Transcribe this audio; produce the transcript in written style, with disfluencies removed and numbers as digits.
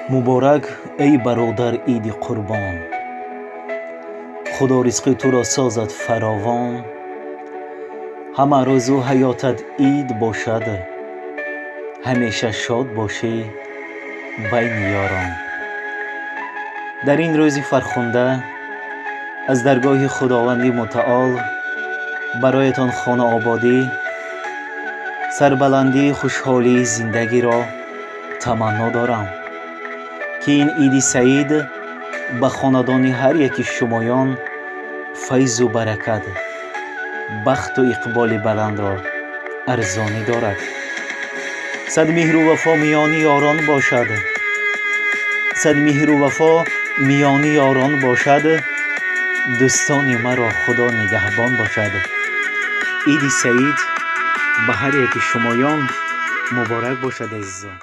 Муборак, эй бародар, Иди Қурбон. Худо ризқи туро созад фаровон. Ҳама рӯзу ҳаётат ид бошад, ҳамеша шод бошӣ байни ёрон. Дар ин рӯзи фархунда аз даргоҳи Худованди Мутаол бароятон хонаободӣ, сарбаландии, хушҳолии зиндагиро таманно дорам, ки ин Иди Саид ба хонадони ҳар яки шумоён файзу баракат, бахту иқболи баландро арзонӣ дорад. Сад меҳру вафо миёни ёрон бошад, сад меҳру вафо миёни ёрон бошад. Дӯстони маро Худо нигаҳбон бошад. Иди Саид ба ҳар яки шумоён муборак бошад, азизон.